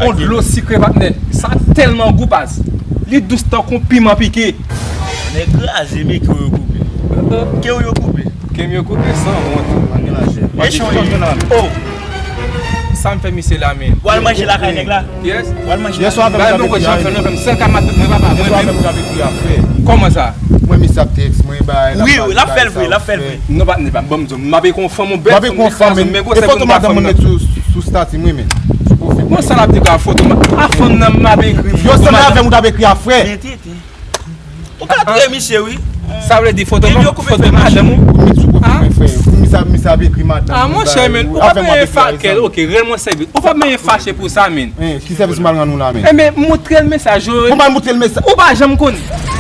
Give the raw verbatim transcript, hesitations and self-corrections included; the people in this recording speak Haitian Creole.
On dlo sikre patnè. Sa tèlman gou baz. Li dous tankou piman pike. Nèg kraze men ke w yo koupe. Ke w yo koupe. Ke m yo koupe san wont. Pa gen lajè. Manje chonje. Oh. Sa m fè misye la men. W al manje lakay nèg la. Yes. W al manje. Yèswa avè m. Ba mwen janm fè non, sèl ka matant mwen papa. Yèswa avè m. Kòman sa? Mwen misye ap tèks mwen bay. Wi, l ap fè l vre, l ap fè l vre. Non pa, ne pa, ban m di w, m ap ekon fanm ou bèl. M ap ekon fanm men. E foto madanm mwen met sou, sou stati mwen men. Bon, sa l ap di ka foto ma, a fanm nan m ap ekri. Yo sanble avè m ou t ap ekri a frè. Ou ka touye misye wi. Sa vle di foto, foto madanm ou? Ou met sou pwofil mwen frè. Pou misye, misye ap ekri madanm. Ah monchè men, ou pa menm fache, ok, rèl mwen sèvi. Ou pa menm fache pou sa men. Ki sèvis m al rann ou la men? Enben moutre l mesaj yo. Pou m al moutre l mesaj. Ou pa janm konnen.